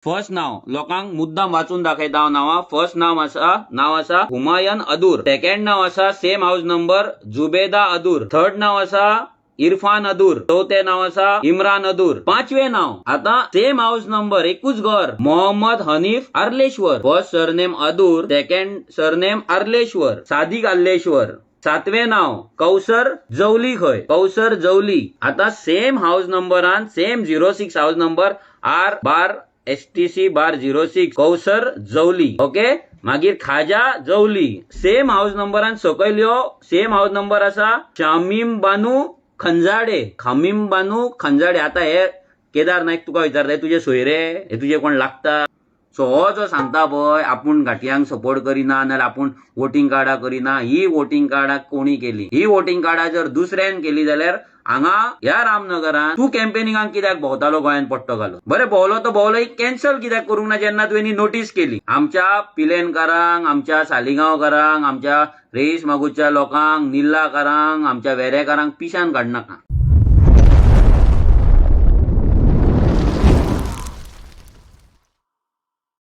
First नाव लोकांक मुद्दाम वाचून दाखयता हांव नांवां. फर्स्ट नाव आसा, नाव आसा हुमायन अदूर. सेकंड नाव आसा same house number Zubeda Adoor. Third नाव आसा इरफान अदूर. चवथें नाव आसा इम्रान अदूर. पांचवें नाव आता सेम हाऊस नंबर, एकूच घर, Mohammad Hanif Arleshwar. First surname Adoor, second surname Arleshwar, Sadiq Arleshwar. सातवें नाव कौसर जवली. खंय कौसर जवली. आता same house नंबरान same 06 house number R/STC/06, Kausar Javali. Okay, मागीर खाजा जवली सेम हाऊस नंबरान सकयल यो, सेम हाऊस नंबर आसा शामीम बानू खंजाडे. खमीम बानू खंजाडे. आता हे केदार नाईक तुका विचारता, हे तुजे सोयरे, हे तुजे कोण लागता? सो हो जो सांगता पळय आपूण घाटयांक सपोर्ट करिना नाल्यार आपूण वोटींग कार्डां करिना, ही वोटींग कार्डां कोणी केली? ही वोटींग कार्डां जर दुसऱ्यान केली जाल्यार हांगा ह्या रामनगरान तूं कॅम्पेनिंगाक कित्याक भोंवतालो गोंयान पट्टो घालून? बरें भोंवलो तो भोंवलो, ही कॅन्सल कित्याक करूंक ना जेन्ना तुवें नोटीस केली? आमच्या पिलेनकारांक, आमच्या सालिगांवकारांक, आमच्या रेईस मागूच्या लोकांक, निल्लाकारांक, आमच्या वेरेकारांक पिशान काडनाका.